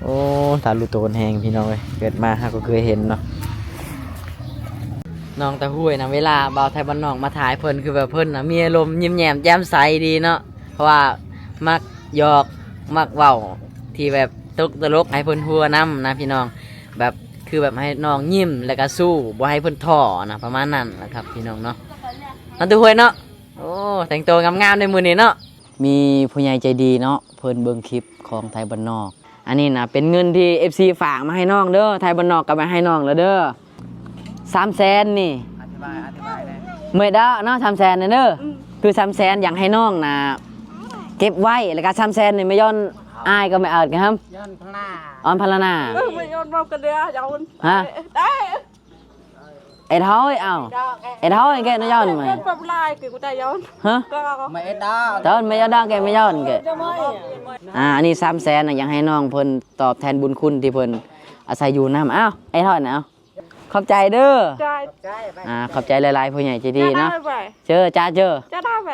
ໂອ້ ຕາລຸໂຕນແຮງພີ່ນ້ອງເອີຍ ເກີດມາເຮົາກໍເຄີຍເຫັນເນາະ. ນ້ອງຕາຫ້ວຍນະ ເວລາບ່າວໄທບ້ານນອກມາຖ່າຍເພິ່ນ ຄືແບບເພິ່ນນະມີອາລົມຍິ້ມແຍ້ມແຈ່ມໃສດີເນາະ ເພາະວ່າມັກຫຍອກ ມັກເວົ້າທີ່ແບບຕົກຕະຫຼົກໃຫ້ເພິ່ນຫົວນຳນະພີ່ນ້ອງ ແບບ ຄືແບບໃຫ້ນ້ອງຍິ້ມ ແລ້ວກະສູ້ ບໍ່ໃຫ້ເພິ່ນທໍ້ນະ ປະມານນັ້ນນະຄັບພີ່ນ້ອງເນາະ. ນ້ອງຕາຫ້ວຍເນາະ ໂອ້ ແຕ່ງໂຕງາມໆເດ້ມື້ນີ້ເນາະ. ມີຜູ້ໃຫຍ່ໃຈດີເນາະ ເພິ່ນເບິ່ງຄລິບຂອງໄທບ້ານນອກ. ອັນນີ້ນະເປັນເງິນທີ່ເອັຟຊີຝາກມາໃຫ້ນ້ອງເດີ ໄທບ້ານນອກກໍມາໃຫ້ນ້ອງແລ້ວເດີ ສາມແສນນີ້. ອະທິບາຍ ອະທິບາຍແດ່. ເມີດາເນາະ ສາມແສນນີ້ເດີ ອືມ ຄືສາມແສນຢາກໃຫ້ນ້ອງນະເກັບໄວ້ ແລ້ວກໍສາມແສນນີ້ແມ່ຍ້ອນອ້າຍກັບແມ່ອາດກັນ ຍ້ອນພະລາ ອອນພະລານາ. ເອີ ແມ່ຍ້ອນເວົ້າກັນເດີ ຍ້ອນ ຮະ ໄດ້ ເອັດເຮົາເອີຍ ເອົາ ເອັດເຮົາເອີຍ ແກະນະຍ້ອນມາ ເປັນປາບລາຍຄືກູຕາຍ້ອນ ຮະ ກໍ ມາເອັດດາວ ຕອນມາຍ້ອນດາວ ແກະມາຍ້ອນແກະ ອ່າ ອັນນີ້ສາມແສນນະ ຢາກໃຫ້ນ້ອງເພິ່ນຕອບແທນບຸນຄຸນທີ່ເພິ່ນອາໄສຢູ່ນຳ. ເອົາ ເອັດເຮົານະ ເອົາ ຂອບໃຈເດີ ຂອບໃຈ ອ່າ ຂອບໃຈຫຼາຍໆ ຜູ້ໃຫຍ່ໃຈດີເນາະ ເຈີ ຈ້າ ເຈີ ຈ້າ ໄດ້ໄປ.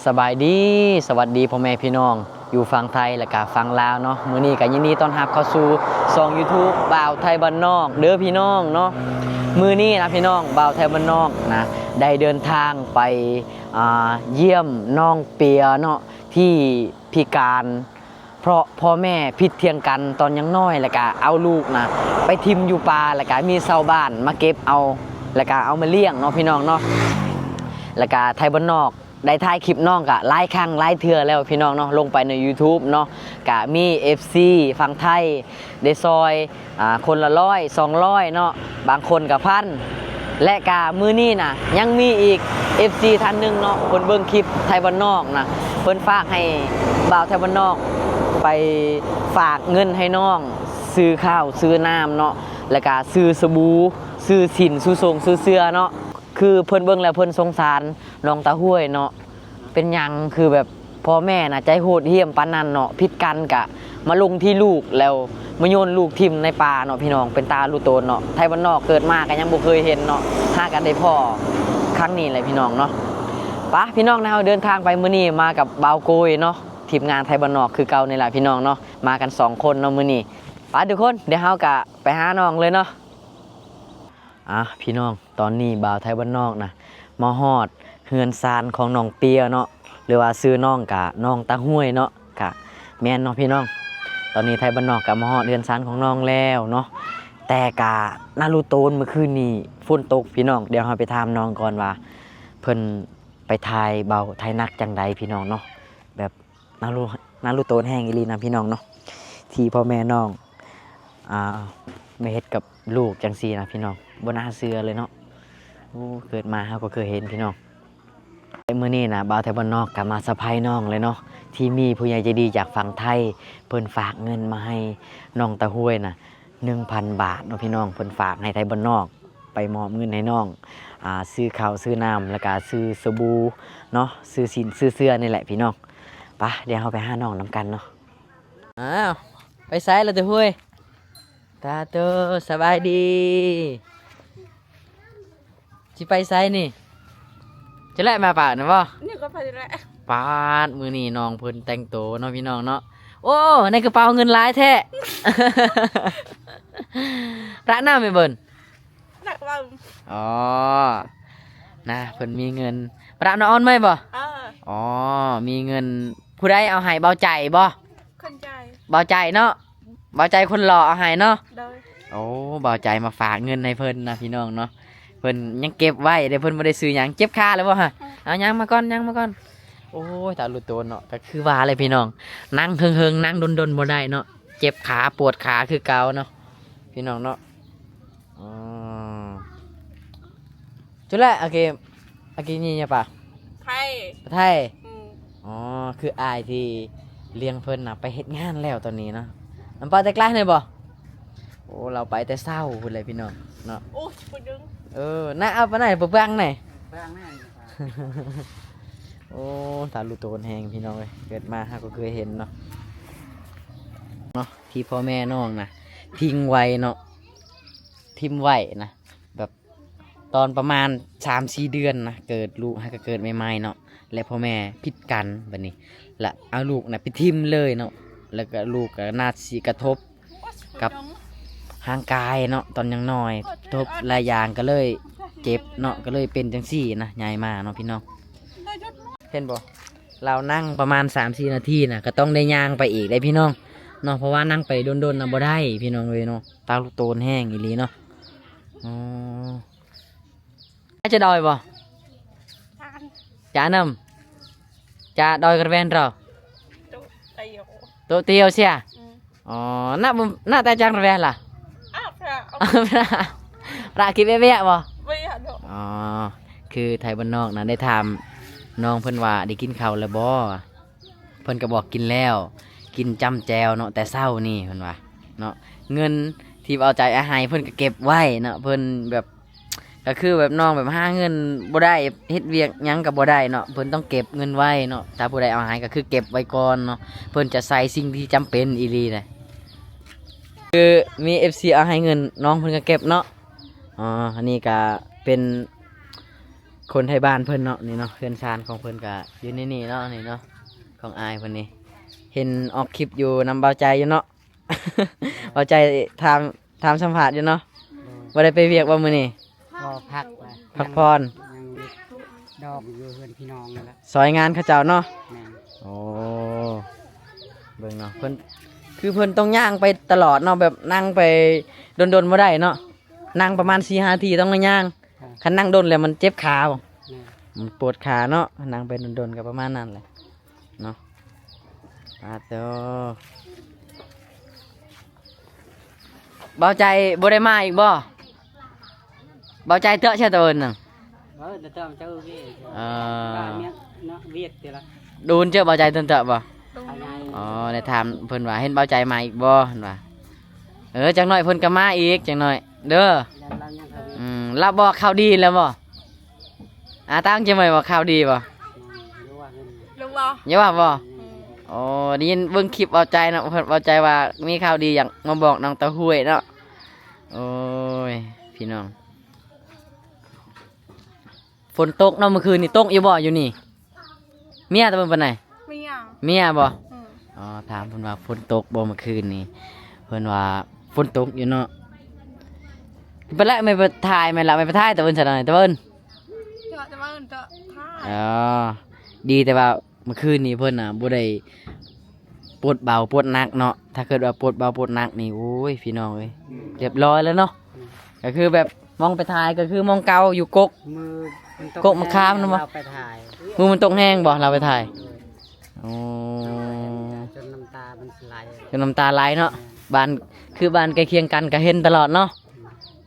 ສະບາຍດີ ສະຫວັດດີພໍ່ແມ່ພີ່ນ້ອງຢູ່ຝັ່ງໄທ ແລະກະຝັ່ງລາວເນາະ. ມື້ນີ້ກະຍິນດີຕ້ອນຮັບເຂົ້າສູ່ຊ່ອງຢູທູບບ່າວໄທບ້ານນອກເດີພີ່ນ້ອງເນາະ. ມື້ນີ້ນະພີ່ນ້ອງ ບ່າວໄທບ້ານນອກນະ ໄດ້ເດີນທາງໄປ ອ່າ ຢ້ຽມນ້ອງເປຍເນາະ ທີ່ພິການ ເພາະພໍ່ແມ່ຜິດຖຽງກັນຕອນຍັງນ້ອຍ ແລ້ວກະເອົາລູກນະໄປຖິ້ມຢູ່ປ່າ ແລ້ວກະມີຊາວບ້ານມາເກັບເອົາ ແລ້ວກະເອົາມາລ້ຽງເນາະພີ່ນ້ອງເນາະ. ແລ້ວກະໄທບ້ານນອກໄດ້ຖ່າຍຄລິບນ້ອງກະຫຼາຍຄັ້ງຫຼາຍເທື່ອແລ້ວພີ່ນ້ອງເນາະ ລົງໄປໃນຢູທູບເນາະ ກະມີເອັຟຊີຝັ່ງໄທໄດ້ຊ່ອຍ ອ່າ ຄົນລະຮ້ອຍ ສອງຮ້ອຍເນາະ ບາງຄົນກະພັນ ແລະກະມື້ນີ້ນະ ຍັງມີອີກເອັຟຊີທ່ານໜຶ່ງເນາະ ເພິ່ນເບິ່ງຄລິບໄທບ້ານນອກນະ ເພິ່ນຝາກໃຫ້ບ່າວໄທບ້ານນອກໄປຝາກເງິນໃຫ້ນ້ອງ ຊື້ເຂົ້າຊື້ນ້ຳເນາະ ແລະກະຊື້ສະບູ ຊື້ສິ້ນ ຊື້ຊົງ ຊື້ເສື້ອເນາະ. ຄືເພິ່ນເບິ່ງແລ້ວເພິ່ນສົງສານນ້ອງຕາຫ້ວຍເນາະ ເປັນຫຍັງຄືແບບພໍ່ແມ່ນະໃຈໂຫດຫ້ຽມປານນັ້ນເນາະ ຜິດກັນກະມາລົງທີ່ລູກ ແລ້ວມາໂຍນລູກຖິ້ມໃນປ່າເນາະພີ່ນ້ອງ ເປັນຕາລຸໂຕນເນາະ. ໄທບ້ານນອກເກີດມາກະຍັງບໍ່ເຄີຍເຫັນເນາະ ຫາກັນໄດ້ພໍ້ຄັ້ງນີ້ແຫຼະພີ່ນ້ອງເນາະ. ປະ ພີ່ນ້ອງ ເຮົາເດີນທາງໄປມື້ນີ້ມາກັບບ່າວໂກຍເນາະ ທີມງານໄທບ້ານນອກຄືເກົ່ານີ້ແຫຼະພີ່ນ້ອງເນາະ ມາກັນສອງຄົນເນາະມື້ນີ້. ປະ ທຸກຄົນ ດຽວເຮົາກະໄປຫານ້ອງເລີຍເນາະ. ອ່າ ພີ່ນ້ອງ ຕອນນີ້ບ່າວໄທບ້ານນອກນະ ມາຮອດເຮືອນຊານຂອງນ້ອງເປຍເນາະ ຫຼືວ່າຊື່ນ້ອງກະນ້ອງຕາຫ້ວຍເນາະ ກະແມ່ນເນາະພີ່ນ້ອງ. ຕອນນີ້ໄທບ້ານນອກກະມາຮອດເຮືອນຊານຂອງນ້ອງແລ້ວເນາະ ແຕ່ກະນະລຸໂຕນມື້ຄືນນີ້ຝົນຕົກພີ່ນ້ອງ. ດຽວເຮົາໄປຖາມນ້ອງກ່ອນວ່າເພິ່ນໄປຖ່າຍເບົາຖ່າຍໜັກຈັ່ງໃດພີ່ນ້ອງເນາະ ແບບ ນະລຸ ນະລຸໂຕນແຮງອີ່ຫຼີນະພີ່ນ້ອງເນາະ ທີ່ພໍ່ແມ່ນ້ອງ ອ່າ ມາເຮັດກັບລູກຈັ່ງຊີ້ນະພີ່ນ້ອງ ບໍ່ໜ້າເຊື່ອເລີຍເນາະ. ໂອ້ ເກີດມາເຮົາກໍເຄີຍເຫັນພີ່ນ້ອງ. ແລະມື້ນີ້ນະ ບ່າວໄທບ້ານນອກກໍມາເຊີໄພນ້ອງເລີຍເນາະ ທີ່ມີຜູ້ໃຫຍ່ໃຈດີຈາກຝັ່ງໄທ ເພິ່ນຝາກເງິນມາໃຫ້ນ້ອງຕາຫ້ວຍນະ ໜຶ່ງພັນບາດເນາະພີ່ນ້ອງ ເພິ່ນຝາກໃຫ້ໄທບ້ານນອກ ໄປມອບເງິນໃຫ້ນ້ອງ ອ່າ ຊື້ເຂົ້າຊື້ນ້ຳ ແລ້ວກະຊື້ສະບູເນາະ ຊື້ສິ້ນຊື້ເສື້ອນີ້ແຫຼະພີ່ນ້ອງ. ປະ ດຽວເຮົາໄປຫານ້ອງນຳກັນເນາະ. ອ້າວ ໄປໃສລະຕາຫ້ວຍ? ຕາໂຕ ສະບາຍດີ. ຊິໄປໃສນີ້? ຈະແລະມາປາດນະບໍ່? ນີ້ກໍໄປແຫຼະ. ປາດ ມື້ນີ້ນ້ອງເພິ່ນແຕ່ງໂຕເນາະພີ່ນ້ອງເນາະ. ໂອ້ ໃນກະເປົາເງິນຫຼາຍແທ້. ປະນ້ຳໃຫ້ເບິ່ງ. ໜັກເວົ້າ. ອໍ ນະ ເພິ່ນມີເງິນ. ປະນ້ຳອອນໄໝບໍ່? ເອີ ອໍ ມີເງິນ. ຜູ້ໃດເອົາໃຫ້? ເບົາໃຈບໍ່? ຄົນໃຈ. ເບົາໃຈເນາະ. ເບົາໃຈຄົນຫຼໍ່ເອົາໃຫ້ເນາະ. ໂດຍ. ໂອ້ ເບົາໃຈມາຝາກເງິນໃຫ້ເພິ່ນນະພີ່ນ້ອງເນາະ. ເພິ່ນຍັງເກັບໄວ້ເດ້ ເພິ່ນບໍ່ໄດ້ຊື້ຫຍັງ. ເຈັບຂາແລ້ວບໍ່ຫະ? ເອີ ເອົາ ຍ່າງມາກ່ອນ ຍ່າງມາກ່ອນ. ໂອ້ຍ ຕາລຸໂຕນເນາະ ກໍຄືວ່າແຫຼະພີ່ນ້ອງ ນັ່ງເຫິງໆ ນັ່ງດົນໆບໍ່ໄດ້ເນາະ ເຈັບຂາປວດຂາຄືເກົ່າເນາະພີ່ນ້ອງເນາະ. ອໍ ຈຸແລະ ອາເກ ອາເກນີ້ຍາປາ ໄທ ໄທ. ອືມ. ອໍ ຄືອ້າຍທີ່ລ້ຽງເພິ່ນນະ ໄປເຮັດງານແລ້ວຕອນນີ້ເນາະ. ນຳປາແຕ່ໄກແນ່ບໍ່? ໂອ້ ລາວໄປແຕ່ເຊົ້າພຸ້ນແຫຼະພີ່ນ້ອງເນາະ. ໂອ້ຍ ບໍ່ດຶງ. ເອີ ນະ ເອົາໄປໄໜ ບໍ່ເປືອງໄໜ ເປືອງແນ່. ໂອ້ ຕາລຸໂຕນແຮງພີ່ນ້ອງເອີຍ ເກີດມາເຮົາກໍເຄີຍເຫັນເນາະ ເນາະ ທີ່ພໍ່ແມ່ນ້ອງນະ ຖິ້ມໄວ້ເນາະ ຖິ້ມໄວ້ນະ ແບບ ຕອນປະມານສາມສີ່ເດືອນນະ ເກີດ ລູກຫາກະເກີດໃໝ່ໆເນາະ ແລະພໍ່ແມ່ຜິດກັນ ບາດນີ້ ລະເອົາລູກນະໄປຖິ້ມເລີຍເນາະ ແລ້ວກໍລູກກໍໜ້າຊິກະທົບກັບຮ່າງກາຍເນາະ ຕອນຍັງນ້ອຍ ກະທົບຫຼາຍຢ່າງ ກໍເລີຍເຈັບເນາະ ກໍເລີຍເປັນຈັ່ງຊີ້ນະ ໃຫຍ່ມາເນາະພີ່ນ້ອງ. ເຫັນບໍ່ ລາວນັ່ງປະມານສາມສີ່ນາທີນະ ກໍຕ້ອງໄດ້ຍ່າງໄປອີກເດ້ພີ່ນ້ອງເນາະ ເພາະວ່ານັ່ງໄປດົນໆນະບໍ່ໄດ້ພີ່ນ້ອງເອີຍເນາະ ຕາລູກໂຕນແຮງອີ່ຫຼີເນາະ. ອໍ ຈະດອຍບໍ່? ຈານຳ ຈາດອຍກະແວນເຮົາ ໂຕຕຽວ ໂຕຕຽວເຊຍ. ອໍ ນະ ນະແຕ່ຈັງກະແວນລະ ພຣະ ພຣະກິນເບຍວຽກບໍ່? ອໍ ຄືໄທບ້ານນອກນະ ໄດ້ຖາມນ້ອງເພິ່ນວ່າ ໄດ້ກິນເຂົ້າແລ້ວບໍ່? ເພິ່ນກໍບອກກິນແລ້ວ ກິນຈ້ຳແຈ່ວເນາະ ແຕ່ເຊົ້ານີ້ເພິ່ນວ່າເນາະ. ເງິນທີ່ເວົ້າໃຈອ້າຍໃຫ້ເພິ່ນກໍເກັບໄວ້ເນາະ ເພິ່ນແບບ ກໍຄືແບບນ້ອງແບບຫາເງິນບໍ່ໄດ້ ເຮັດວຽກຫຍັງກໍບໍ່ໄດ້ເນາະ ເພິ່ນຕ້ອງເກັບເງິນໄວ້ເນາະ. ຖ້າຜູ້ໃດເອົາໃຫ້ກໍຄືເກັບໄວ້ກ່ອນເນາະ ເພິ່ນຈະໃຊ້ສິ່ງທີ່ຈຳເປັນອີ່ຫຼີເດ້. ຄືມີເອັຟຊີເອົາໃຫ້ເງິນ ນ້ອງເພິ່ນກໍເກັບເນາະ. ອໍ ອັນນີ້ກໍເປັນຄົນໄທບ້ານເພິ່ນເນາະ ນີ້ເນາະ ເຮືອນຊານຂອງເພິ່ນກໍຢູ່ໃນນີ້ເນາະ ນີ້ເນາະ ຂອງອ້າຍເພິ່ນນີ້. ເຫັນອອກຄລິບຢູ່ນຳບ່າວໃຈຢູ່ເນາະ ບ່າວໃຈຖາມ ຖາມສຳພາດຢູ່ເນາະ. ໂດຍ ບໍ່ໄດ້ໄປວຽກບໍ່ມື້ນີ້? ກໍພັກ ພັກຜ່ອນ ຍັງເຮັດດອງຢູ່ເຮືອນພີ່ນ້ອງນັ້ນແຫຼະ ຊ່ອຍງານເຂົາເຈົ້າເນາະ. ແມ່ນ. ໂອ້ ເບິ່ງເນາະ ເພິ່ນ ຄືເພິ່ນຕ້ອງຍ່າງໄປຕະຫຼອດເນາະ ແບບນັ່ງໄປດົນໆບໍ່ໄດ້ເນາະ ນັ່ງປະມານສີ່ຫ້ານາທີຕ້ອງໄດ້ຍ່າງ. ເອີ ຄັນນັ່ງດົນແລ້ວມັນເຈັບຂາບໍ່? ແມ່ນ. ມັນປວດຂາເນາະ ນັ່ງໄປດົນໆກໍປະມານນັ້ນແຫຼະເນາະ. ອາໂຕ ບ່າວໃຈບໍ່ໄດ້ມາອີກບໍ່? ບ່າວໃຈເຕາະໃຊ່ຕະເອີນນະ ເອີ ເອີ ເນາະ ວຽກຕິລະ ໂດນເຈີບ່າວໃຈເຕີນເຕາະບໍ່? ອໍ ໄດ້ຖາມເພິ່ນວ່າ ເຫັນບ່າວໃຈມາອີກບໍ່ ເພິ່ນວ່າ. ເອີ ຈັກໜ້ອຍເພິ່ນກໍມາອີກ ຈັກໜ້ອຍເດີ. ອືມ ລາວບອກຂ່າວດີແລ້ວບໍ່? ອາ ຕັ້ງໃຈໄວ້ວ່າຂ່າວດີບໍ່? ຍັງບໍ່ ຍັງບໍ່ບໍ່? ອືມ ໂອ້ ໄດ້ຍິນເບິ່ງຄລິບເວົ້າໃຈເນາະ ເພິ່ນເວົ້າໃຈວ່າມີຂ່າວດີຢາກມາບອກນ້ອງຕາຫ້ວຍເນາະ. ໂອ້ຍ ພີ່ນ້ອງ ຝົນຕົກເນາະ ມື້ຄືນນີ້ຕົກຢູ່ບໍ່ຢູ່ນີ້? ເມຍຕະເບິ່ງປານໃດ? ເມຍ ເມຍບໍ່? ອືມ ອໍ ຖາມເພິ່ນວ່າຝົນຕົກບໍ່ມື້ຄືນນີ້ ເພິ່ນວ່າຝົນຕົກຢູ່ເນາະ. ໄປແລ້ວ ແມ່ໄປຖ່າຍ ແມ່ນລະ ແມ່ໄປຖ່າຍຕະເບິ່ງຊະໜ່ອຍ ຕະເບິ່ງ ຕະເບິ່ງ ຕະຖ່າຍ. ອໍ ດີແຕ່ວ່າ ມື້ຄືນນີ້ເພິ່ນນະບໍ່ໄດ້ປົດເບົາປົດໜັກເນາະ ຖ້າເກີດວ່າປົດເບົາປົດໜັກນີ້ ໂອ້ຍ ພີ່ນ້ອງເອີຍ ອືມ ລຽບຮ້ອຍແລ້ວເນາະ. ອືມ ກໍຄືແບບມອງໄປຖ່າຍກໍຄືມອງເກົ່າຢູ່ກົກ ມື້ມັນຕົກ ກົກມະຂາມນັ້ນບໍ່? ລາວໄປຖ່າຍ ມື້ມັນຕົກແຮງບໍ່ ລາວໄປຖ່າຍ? ໂດຍ ໂອ້ ຈົນນ້ຳຕາມັນຊິໄຫຼ ຈົນນ້ຳຕາໄຫຼເນາະ. ແມ່ນ ບ້ານ ຄືບ້ານໃກ້ຄຽງກັນກໍເຫັນຕະຫຼອດເນາະ.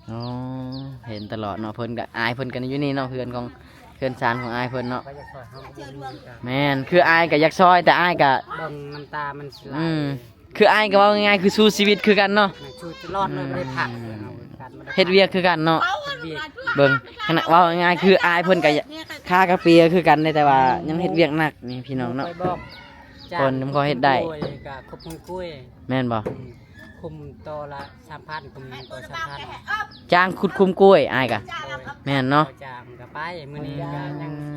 ອືມ ອໍ ເຫັນຕະຫຼອດເນາະ ເພິ່ນກໍ ອ້າຍເພິ່ນກໍຢູ່ນີ້ເນາະ ເຮືອນຂອງ ເຮືອນຊານຂອງອ້າຍເພິ່ນເນາະ. ແມ່ນ ຄືອ້າຍກໍຢາກຊ່ອຍ ແຕ່ອ້າຍກໍ ເບິ່ງນ້ຳຕາມັນຊິໄຫຼ. ອືມ ຄືອ້າຍກໍເວົ້າງ່າຍໆ ຄືສູ້ຊີວິດຄືກັນເນາະ. ແມ່ນ ສູ້ຕະຫຼອດເລີຍ ອືມ ບໍ່ໄດ້ພັກ ເຮັດວຽກຄືກັນເນາະ. ເຮັດວຽກ ເບິ່ງ ຂະໜາດເວົ້າງ່າຍໆ ຄືອ້າຍເພິ່ນກໍຄາກາເຟຄືກັນເດ້ ແຕ່ວ່າຍັງເຮັດວຽກໜັກນີ້ ພີ່ນ້ອງເນາະ. ເພິ່ນຍັງພໍເຮັດໄດ້ ແມ່ນບໍ່? ອືມ ຄຸມຕໍ່ລະສາມພັນ ຄຸມຕໍ່ສາມພັນ ຈ້າງຂຸດຄຸມກ້ວຍ ອ້າຍກະ ໂດຍ ແມ່ນເນາະ. ຈ້າງກະໄປ ມື້ນີ້ກະຍັງ ອື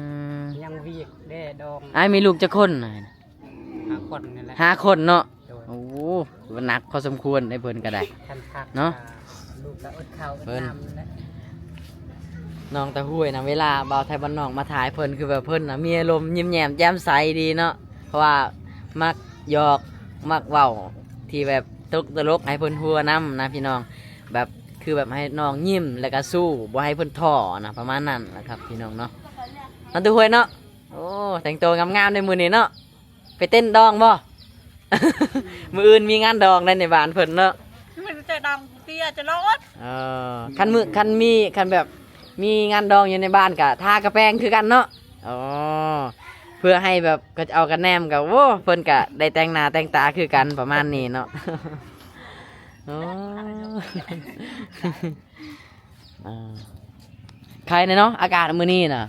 ມ ຍັງວຽກແດ່ດອງ. ອ້າຍມີລູກຈັກຄົນ? ຫ້າຄົນນີ້ແຫຼະ ຫ້າຄົນເນາະ. ໂດຍ ໂອ້ ໜັກພໍສົມຄວນເດ້ ເພິ່ນກະໄດ້ເນາະ. ລູກກະອົດເຂົ້າອົດນ້ຳແຫຼະ. ນ້ອງຕາຫ້ວຍນະ ເວລາບ່າວໄທບ້ານນອກມາຖ່າຍເພິ່ນ ຄືແບບເພິ່ນນະມີອາລົມຍິ້ມແຍ້ມແຈ່ມໃສດີເນາະ ເພາະວ່າມັກຫຍອກມັກເວົ້າທີ່ແບບຕົກຕະຫຼົກໃຫ້ເພິ່ນຫົວນຳນະພີ່ນ້ອງ ແບບ ຄືແບບໃຫ້ນ້ອງຍິ້ມ ແລ້ວກະສູ້ ບໍ່ໃຫ້ເພິ່ນທໍ້ນະ ປະມານນັ້ນລະຄັບພີ່ນ້ອງເນາະ. ນ້ອງຕາຫ້ວຍເນາະ ໂອ້ ແຕ່ງໂຕງາມໆໃນມື້ນີ້ເນາະ. ໄປເຕັ້ນດອງບໍ່? ມື້ອື່ນມີງານດອງໃນ ໃນບ້ານເພິ່ນເນາະ. ມີແຕ່ດອງເຕ້ຍຈະລອດ. ເອີ ຄັນມື້ ຄັນມີ ຄັນແບບມີງານດອງຢູ່ໃນບ້ານກະທາກະແປງຄືກັນເນາະ. ອໍ ເພື່ອໃຫ້ແບບເຂົາເຈົ້າກະແນມກະ ໂອ້ ເພິ່ນກະໄດ້ແຕ່ງໜ້າແຕ່ງຕາຄືກັນ ປະມານນີ້ເນາະ. ອໍ ອ່າ ໄຄແດ່ເນາະ ອາກາດມື້ນີ້ນະ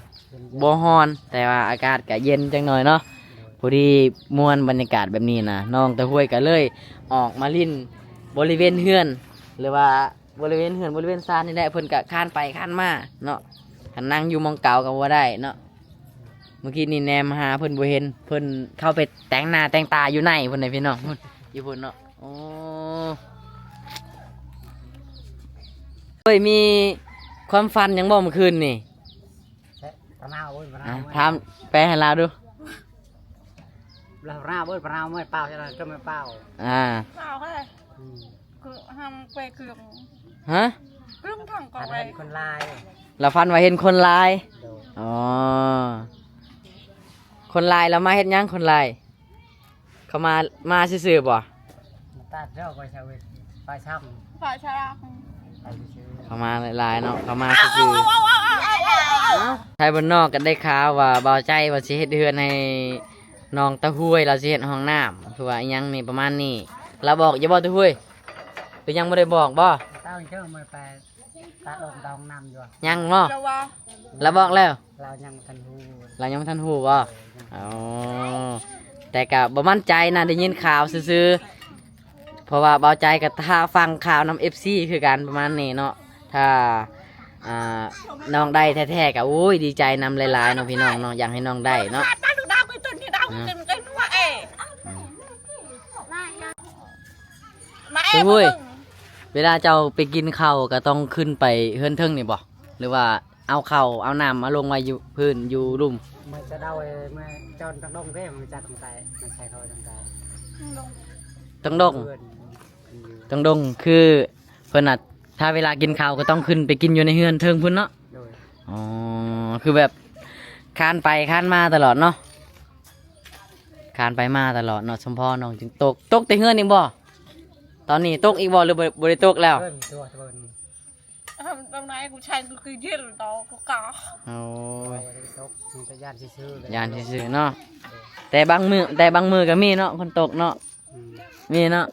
ບໍ່ຮ້ອນ ແຕ່ວ່າອາກາດກະເຢັນຈັກໜ້ອຍເນາະ. ໂດຍ ພໍດີມ່ວນບັນຍາກາດແບບນີ້ນະ ນ້ອງຕາຫ້ວຍກະເລີຍອອກມາຫຼິ້ນບໍລິເວນເຮືອນ ຫຼືວ່າບໍລິເວນເຮືອນ ບໍລິເວນຊານນີ້ແຫຼະ. ເພິ່ນກະຄານໄປຄານມາເນາະ ຄັນນັ່ງຢູ່ໝ່ອງເກົ່າກະບໍ່ໄດ້ເນາະ. ມື້ກີ້ນີ້ແນມຫາເພິ່ນບໍ່ເຫັນ ເພິ່ນເຂົ້າໄປແຕ່ງໜ້າແຕ່ງຕາຢູ່ໃນພຸ້ນເດ້ພີ່ນ້ອງ ຢູ່ພຸ້ນເນາະ. ໂອ້ ເອີຍ ມີຄວາມຝັນຫຍັງບໍ່ມື້ຄືນນີ້? ປະນາວເອີຍ ປະນາວ ອ່າ ເອີຍ ຖາມແປໃຫ້ລາວດູ. ລາວ ປະນາວເອີຍ ປະນາວເອີຍ ເປົ່າ ຈະໄດ້ ຈະໄດ້ເປົ່າ ອ່າ ເປົ່າເອີຍ ອືມ ຄືທຳໄປຄື ຮະ? ຄືທຳກໍໄປ ເຫັນຄົນຫຼາຍ ລາວຝັນວ່າເຫັນຄົນຫຼາຍ. ໂດຍ ອໍ ຄົນຫຼາຍລາວມາເຮັດຫຍັງ? ຄົນຫຼາຍ ເຂົາມາ ມາຊື່ໆບໍ່? ມາຕັດເຈົ້າໄປຊາເວັດ ໄປຊ້ຳ ໄປຊ້ຳ ເຂົາມາຫຼາຍໆເນາະ ເຂົາມາຊື່ໆ. ເອົ້າ ໄທບ້ານນອກກໍໄດ້ຂ່າວວ່າບ່າວໃຈວ່າຊິເຮັດເຮືອນໃຫ້ນ້ອງຕາຫ້ວຍ ລາວຊິເຮັດຫ້ອງນ້ຳ ຄືວ່າອີ່ຫຍັງນີ້ ປະມານນີ້ ລາວບອກຢູ່ບໍ່ຕາຫ້ວຍ ຫຼືຍັງບໍ່ໄດ້ບອກບໍ່? ຕາເຈົ້າມາແປ ຕາອອກຕາຫ້ອງນ້ຳຢູ່ ຍັງບໍ່? ລາວວ່າ ລາວບອກແລ້ວ ລາວຍັງບໍ່ທັນຮູ້ ລາວຍັງບໍ່ທັນຮູ້ບໍ່? ເອີ ອໍ ແຕ່ກະບໍ່ໝັ້ນໃຈນະ ໄດ້ຍິນຂ່າວຊື່ໆ ເພາະວ່າບ່າວໃຈກໍຖ້າຟັງຂ່າວນຳເອັຟຊີຄືກັນ ປະມານນີ້ເນາະ. ຖ້າ ອ່າ ນ້ອງໄດ້ແທ້ໆ ກໍ ໂອ້ຍ ດີໃຈນຳຫຼາຍໆເນາະ ພີ່ນ້ອງເນາະ ຢາກໃຫ້ນ້ອງໄດ້ເນາະ. ຕາຫ້ວຍ ເວລາເຈົ້າໄປກິນເຂົ້າກໍຕ້ອງຂຶ້ນໄປເຮືອນເທິງນີ້ບໍ່? ຫຼືວ່າເອົາເຂົ້າເອົານ້ຳມາລົງໄວ້ຢູ່ພື້ນຢູ່ລຸ່ມ? ມາຈະເດົາ ມາຈອນຕັງດົງເດ້ ມາຈາກຕັງໃຕ້ ມາໃສ່ເຂົ້າຕັງໃຕ້ ຕັງດົງ ຕັງດົງ ຄືເພິ່ນນະ ຖ້າເວລາກິນເຂົ້າກໍຕ້ອງຂຶ້ນໄປກິນຢູ່ໃນເຮືອນເທິງພຸ້ນເນາະ. ໂດຍ ອໍ ຄືແບບຄານໄປຄານມາຕະຫຼອດເນາະ ຄານໄປມາຕະຫຼອດເນາະ ສົມພໍນ້ອງຈຶ່ງຕົກ ຕົກແຕ່ເຮືອນອີກບໍ່? ຕອນນີ້ຕົກອີກບໍ່ ຫຼືບໍ່ ບໍ່ໄດ້ຕົກແລ້ວ? ເອີ ຕົວ ຕົວ ອາບນ້ຳໃນກູໃຊ້ຄືເຢັນຕໍ່ກູກາ ໂອ້ຍ ຕົກ ມັນກໍຢ້ານຊື່ໆ ຢ້ານຊື່ໆເນາະ. ແຕ່ບາງມື້ ແຕ່ບາງມື້ກໍມີເນາະ ຄົນຕົກເນາະ ອືມ ມີເນາະ.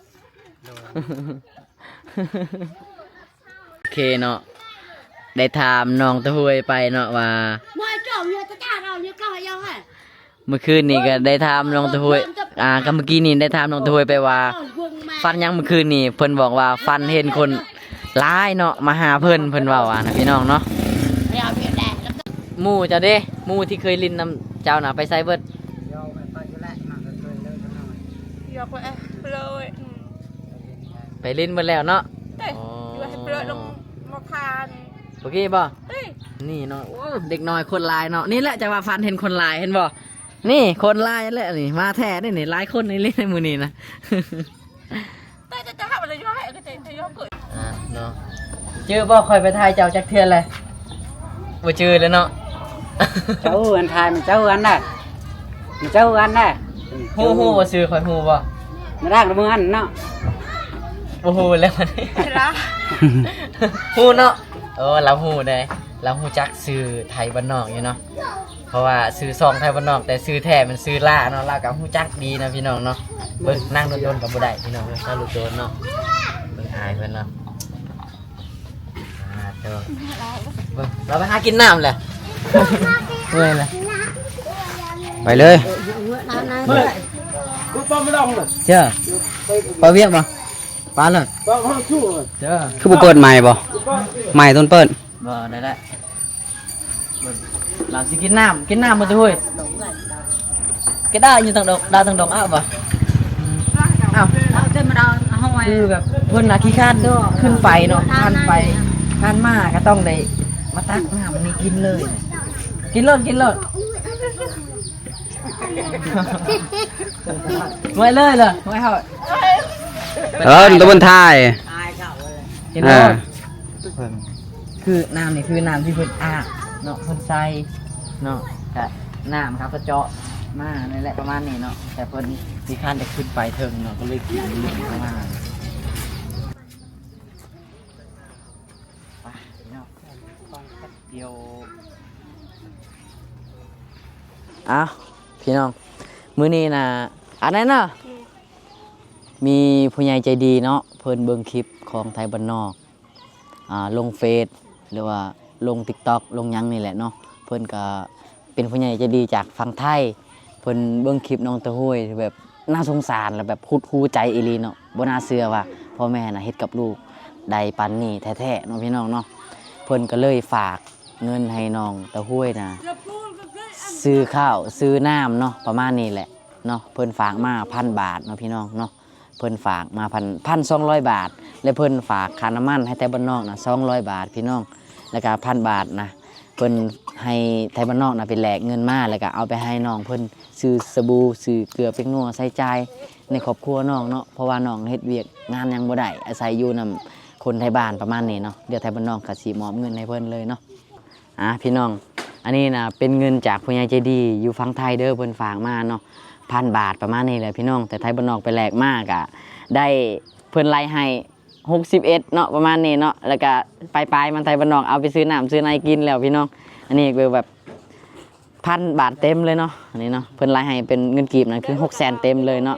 ໂດຍ ໂອເຄເນາະ ໄດ້ຖາມນ້ອງຕາຫ້ວຍໄປເນາະວ່າ ເມື່ອຄືນນີ້ກໍໄດ້ຖາມນ້ອງຕາຫ້ວຍ ອ່າ ກໍເມື່ອກີ້ນີ້ໄດ້ຖາມນ້ອງຕາຫ້ວຍໄປວ່າ ຝັນຫຍັງເມື່ອຄືນນີ້? ເພິ່ນບອກວ່າຝັນເຫັນຄົນຫຼາຍເນາະ ມາຫາເພິ່ນ ເພິ່ນເວົ້າວ່ານະ ພີ່ນ້ອງເນາະ. ໝູ່ເຈົ້າເດ້? ໝູ່ທີ່ເຄີຍຫຼິ້ນນຳເຈົ້ານະ ໄປໃສເບິດ? ໄປຫຼິ້ນເບິດແລ້ວເນາະ? ເດ້ ອໍ ຢູ່ໃຫ້ເພິ່ນລົງມາຄານ ໂອເຄບໍ່? ເດ້ ນີ້ເນາະ ໂອ້ ເດັກນ້ອຍຄົນຫຼາຍເນາະ. ນີ້ແຫຼະ ຈັ່ງວ່າຝັນເຫັນຄົນຫຼາຍ ເຫັນບໍ່? ນີ້ຄົນຫຼາຍແຫຼະນີ້ ມາແທ້ເດ້ນີ້ ຫຼາຍຄົນອີ່ຫຼີມື້ນີ້ນະ. ອ່າ ເນາະ ຈື່ບໍ່? ຂ້ອຍໄປຖ່າຍເຈົ້າຈັກເທື່ອແລ້ວ ບໍ່ຈື່ແລ້ວເນາະ. ເຈົ້າອັນຖ່າຍມັນເຈົ້າອັນນະ ມັນເຈົ້າອັນນະ. ຮູ້ ຮູ້ບໍ່ຊື່ຂ້ອຍ ຮູ້ບໍ່? ມາດາກລະເມືອນເນາະ ບໍ່ຮູ້ແລ້ວ ຮູ້ເນາະ. ໂອ້ ລາວຮູ້ເດ້ ລາວຮູ້ຈັກຊື່ໄທບ້ານນອກຢູ່ເນາະ. ເພາະວ່າຊື່ຊ່ອງໄທບ້ານນອກ ແຕ່ຊື່ແທ້ແມ່ນຊື່ຫຼ້າເນາະ ລາວກໍຮູ້ຈັກດີນະ ພີ່ນ້ອງເນາະ. ເບິ່ງນັ່ງດົນໆກໍບໍ່ໄດ້ ພີ່ນ້ອງເອີຍ ຊາວລູກໂດນເນາະ. ເບິ່ງອາຍເພິ່ນເນາະ ອ່າ ໂຕ ເບິ່ງລາວໄປຫາກິນນ້ຳແຫຼະ ເມື່ອຍແຫຼະ. ໄປເລີຍ ເຈົ້າ ໄປວຽກບໍ່? ປານນັ້ນ ເຈົ້າ ຄືບໍ່ເປີດໄມບໍ່? ໄມຕ້ອງເປີດ ບໍ່ໄດ້ແຫຼະ. ເບິ່ງ ລາວຊິກິນນ້ຳ ກິນນ້ຳບໍ່? ຕາຫ້ວຍ ກະດາຢູ່ຕັງດົງ ດາຕັງດົງ ເອົາບໍ່? ເອົາ ເອົາ ຄືແບບເພິ່ນນະຂີ້ຄ້ານຂຶ້ນໄປເນາະ ຄ້ານໄປຄ້ານມາ ກໍຕ້ອງໄດ້ມາຕັກນ້ຳນີ້ກິນເລີຍ. ກິນໂລດ ກິນໂລດ ໄວ້ເລີຍເລີຍ ໄວ້ເຮົາ ເອີ ຕົວເພິ່ນຖ່າຍ ກິນໂລດ. ເອີ ເບິ່ງ ຄືນ້ຳນີ້ຄືນ້ຳທີ່ເພິ່ນອາບເນາະ ເພິ່ນໃສ່ເນາະ ກະນ້ຳເຂົາກໍເຈາະມານັ້ນແຫຼະ ປະມານນີ້ເນາະ. ແຕ່ເພິ່ນຂີ້ຄ້ານຈະຂຶ້ນໄປເທິງເນາະ ກໍເລີຍກິນຢູ່ປະມານ ໄປເນາະ ດຽວ ອ້າວ ພີ່ນ້ອງ ມື້ນີ້ນະ ອັນນັ້ນເນາະ ອືມ ມີຜູ້ໃຫຍ່ໃຈດີເນາະ ເພິ່ນເບິ່ງຄລິບຂອງໄທບ້ານນອກ ອ່າ ລົງເຟສ ຫຼືວ່າລົງຕິກຕັອກ ລົງຫຍັງນີ້ແຫຼະເນາະ. ເພິ່ນກໍເປັນຜູ້ໃຫຍ່ໃຈດີຈາກຝັ່ງໄທ ເພິ່ນເບິ່ງຄລິບນ້ອງຕາຫ້ວຍ ແບບໜ້າສົງສານ ແລະ ແບບຫົດຫູໃຈອີ່ຫຼີເນາະ. ບໍ່ໜ້າເຊື່ອວ່າພໍ່ແມ່ນະເຮັດກັບລູກໄດ້ປານນີ້ແທ້ໆເນາະ ພີ່ນ້ອງເນາະ. ເພິ່ນກໍເລີຍຝາກເງິນໃຫ້ນ້ອງຕາຫ້ວຍນະ ຊື້ເຂົ້າຊື້ນ້ຳເນາະ ປະມານນີ້ແຫຼະເນາະ. ເພິ່ນຝາກມາພັນບາດເນາະ ພີ່ນ້ອງເນາະ. ເພິ່ນຝາກມາພັນ ພັນສອງຮ້ອຍບາດ ແລະ ເພິ່ນຝາກຄ່ານ້ຳມັນໃຫ້ໄທບ້ານນອກນະ ສອງຮ້ອຍບາດ ພີ່ນ້ອງ. ແລ້ວກະພັນບາດນະ ເພິ່ນໃຫ້ໄທບ້ານນອກນະ ໄປແລກເງິນມາ ແລ້ວກະເອົາໄປໃຫ້ນ້ອງເພິ່ນຊື້ສະບູ ຊື້ເກືອແປ້ງນົວ ໃຊ້ຈ່າຍໃນຄອບຄົວນ້ອງເນາະ. ເພາະວ່ານ້ອງເຮັດວຽກງານຫຍັງບໍ່ໄດ້ ອາໄສຢູ່ນຳຄົນໄທບ້ານປະມານນີ້ເນາະ. ດຽວໄທບ້ານນອກກະຊິມອບເງິນໃຫ້ເພິ່ນເລີຍເນາະ. ອ່າ ພີ່ນ້ອງ ອັນນີ້ນະເປັນເງິນຈາກຜູ້ໃຫຍ່ໃຈດີຢູ່ຝັ່ງໄທເດີ ເພິ່ນຝາກມາເນາະ ພັນບາດປະມານນີ້ແຫຼະ ພີ່ນ້ອງ. ແຕ່ໄທບ້ານນອກໄປແລກມາກະໄດ້ ເພິ່ນໄລ່ໃຫ້ຫົກສິບເອັດເນາະ ປະມານນີ້ເນາະ. ແລ້ວກະປາຍໆມັນ ໄທບ້ານນອກເອົາໄປຊື້ນ້ຳຊື້ໃນກິນແລ້ວ ພີ່ນ້ອງ. ອັນນີ້ຄືແບບພັນບາດເຕັມເລີຍເນາະ ອັນນີ້ເນາະ. ເພິ່ນໄລ່ໃຫ້ເປັນເງິນກີບນະ ຄືຫົກແສນເຕັມເລີຍເນາະ.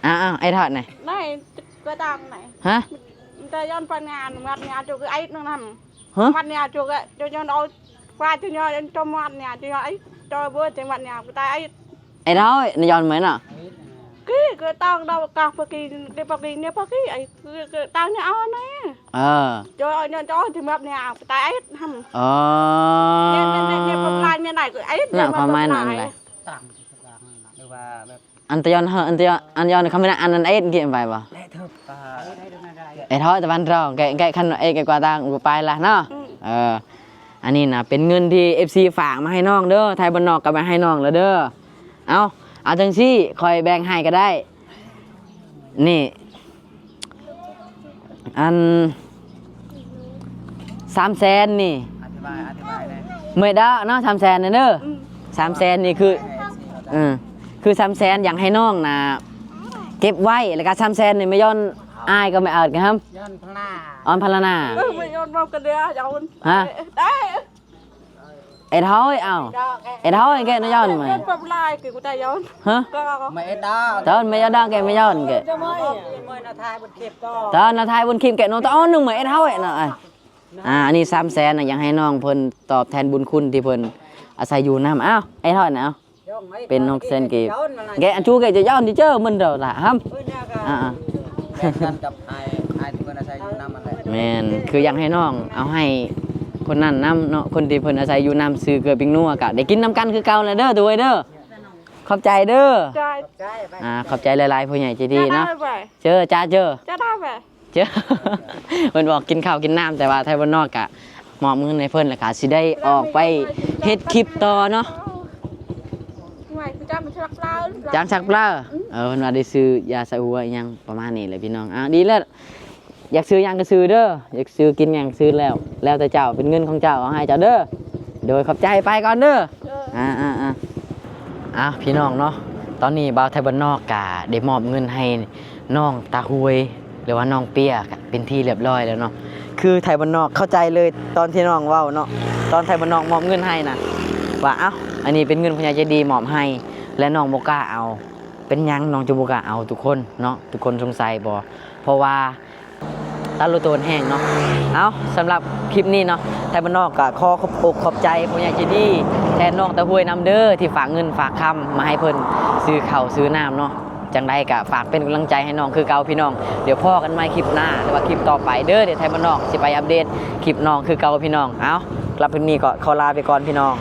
ອ້າວ ໄອ້ທອດນະ ໄດ້ກະຕັງໄນ ຮະ ແຕ່ຍ້ອນໄປງານວັດນີ້ ອາດຈະຄືໄອ້ໜຶ່ງນຳ ຮະ ວັດນີ້ອາດຈະ ຈະຍ້ອນເອົາ ວ່າຈະຍ້ອນຈະວັດນີ້ຈະຍ້ອນໄອ້ຈອຍເບີດຈັງຫວັດນີ້ ຕາຍໄອ້ ໄອ້ເຖົ້ານະ ຍ້ອນໄໝນະ ກີ້ກະຕັງດາວກາປະກີເດປະກີເນປະກີໄອ້ກະຕັງນີ້ເອົານະ ເອີ ຈອຍຍ້ອນຈອຍຈັງຫວັດນີ້ຕາຍໄອ້ຫຳ ເອີ ເນ ເນ ເນ ເນປະມານນີ້ໄດ້ກະໄອ້ ເນ ປະມານນັ້ນແຫຼະ ຫຼືວ່າແບບ ອັນຕະຍອນເຮີ ອັນຕະຍອນ ອັນຍອນຄຳເປັນອັນນັ້ນເອັດກິນໄປບໍ່ ເອັດເຮົາຕະວັນເຮົາແກະ ແກະຄັນເອັດແກະກວ່າຕ່າງໄປລະເນາະ ເອີ ອັນນີ້ນະເປັນເງິນທີ່ເອັຟຊີຝາກມາໃຫ້ນ້ອງເດີ ໄທບ້ານນອກກະມາໃຫ້ນ້ອງລະເດີ ເອົາ ເອົາຈັ່ງຊີ້ ຂ້ອຍແບ່ງໃຫ້ກະໄດ້ ນີ້ ອັນ ສາມແສນນີ້ ອະທິບາຍ ອະທິບາຍແດ່ ເມີດາເນາະ ສາມແສນນີ້ເດີ ອືມ ສາມແສນນີ້ຄື ໃຫ້ເອັຟຊີເຂົ້າໃຈ ເອີ ຄືສາມແສນຢາກໃຫ້ນ້ອງນະ ເກັບໄວ້ ແລ້ວກະສາມແສນນີ້ແມ່ຍ້ອນ ອ້າຍກັບແມ່ອາດກະຫຳ ຍ້ອນພະລາ ອອນພະລານາ ເອີ ແມ່ຍ້ອນເວົ້າກັນເດີ ຢາກເອົາ ຮະ ໄດ້ ເອັດເຮົາເອົາ ເອັດເຮົາແກະນະຍ້ອນມາ ເປັນປາບລາຍຄືກູຕາຍ້ອນ ຮະ ມາເອັດດາວ ຕອນມາເອັດດາວແກະມາຍ້ອນແກະ ຕອນນະຖ່າຍບົນຄລິບແກະໂນຕະອອນໜຶ່ງມາເອັດເຮົາເນາະ ອ່າ ອັນນີ້ສາມແສນນະ ຢາກໃຫ້ນ້ອງເພິ່ນຕອບແທນບຸນຄຸນທີ່ເພິ່ນອາໄສຢູ່ນຳ ອ້າວ ເອັດເຮົານະ ເອົາ ເປັນຫົກແສນກີບ ແກະອັນຈູແກະຈະຍ້ອນທີ່ເຈີມັນເດີລະຫຳ ອ່າໆ ກັນກັບອ້າຍ ອ້າຍທີ່ເພິ່ນອາໄສຢູ່ນຳຫັ້ນແຫຼະ ແມ່ນ ຄືຢາກໃຫ້ນ້ອງເອົາໃຫ້ຄົນນັ້ນນຳເນາະ ຄົນທີ່ເພິ່ນອາໄສຢູ່ນຳ ຊື້ເກືອປິງນົວກະໄດ້ກິນນຳກັນຄືເກົ່າແຫຼະເດີ ໂດຍເດີ ຂອບໃຈເດີ ຂອບໃຈ ອ່າ ຂອບໃຈຫຼາຍໆ ຜູ້ໃຫຍ່ໃຈດີເນາະ ເຈີ ຈ້າ ເຈີ ເຈີ ເພິ່ນບອກກິນເຂົ້າກິນນ້ຳ ແຕ່ວ່າໄທບ້ານນອກກະມອບເງິນໃຫ້ເພິ່ນ ແລ້ວກະຊິໄດ້ອອກໄປເຮັດຄລິບຕໍ່ເນາະ ຈ້າງສັກປະລາວ ເອີ ເພິ່ນວ່າໄດ້ຊື້ຢາສະຫົວອີ່ຫຍັງປະມານນີ້ແຫຼະພີ່ນ້ອງ ອ່າ ດີແລ້ວ ຢາກຊື້ຫຍັງກະຊື້ເດີ ຢາກຊື້ກິນຫຍັງຊື້ແລ້ວ ແລ້ວແຕ່ເຈົ້າ ເປັນເງິນຂອງເຈົ້າ ເອົາໃຫ້ເຈົ້າເດີ ໂດຍ ຂອບໃຈ ໄປກ່ອນເດີ ເອີ ອ່າໆໆ ອ່າ ພີ່ນ້ອງເນາະ ຕອນນີ້ບ່າວໄທບ້ານນອກກະໄດ້ມອບເງິນໃຫ້ນ້ອງຕາຫວຍ ຫຼືວ່ານ້ອງເປຍກະເປັນທີ່ລຽບຮ້ອຍແລ້ວເນາະ ຄືໄທບ້ານນອກເຂົ້າໃຈເລີຍ ຕອນທີ່ນ້ອງເວົ້າເນາະ ຕອນໄທບ້ານນອກມອບເງິນໃຫ້ນະ ວ່າ ເອົ້າ ອັນນີ້ເປັນເງິນຜູ້ໃຫຍ່ໃຈດີມອບໃຫ້ ແລະ ນ້ອງບໍ່ກ້າເອົາ ເປັນຫຍັງນ້ອງຈຶ່ງບໍ່ກ້າເອົາ ທຸກຄົນເນາະ ທຸກຄົນສົງໄສບໍ່ ເພາະວ່າ ຕາລຸໂຕນແຮງເນາະ ເອົ້າ ສຳລັບຄລິບນີ້ເນາະ ໄທບ້ານນອກກະຂໍຂອບອົກຂອບໃຈຜູ້ໃຫຍ່ໃຈດີ ແທນນ້ອງຕາຫວຍນຳເດີ ທີ່ຝາກເງິນຝາກຄຳມາໃຫ້ເພິ່ນຊື້ເຂົ້າຊື້ນ້ຳເນາະ ຈັ່ງໃດກະຝາກເປັນກຳລັງໃຈໃຫ້ນ້ອງຄືເກົ່າພີ່ນ້ອງ ດຽວພໍ້ກັນໃໝ່ຄລິບໜ້າ ຫຼືວ່າຄລິບຕໍ່ໄປເດີ ດຽວໄທບ້ານນອກຊິໄປອັບເດດຄລິບນ້ອງຄືເກົ່າພີ່ນ້ອງ ເອົ້າ ສຳລັບຄລິບນີ້ກໍຂໍລາໄປກ່ອນພີ່ນ້ອງ.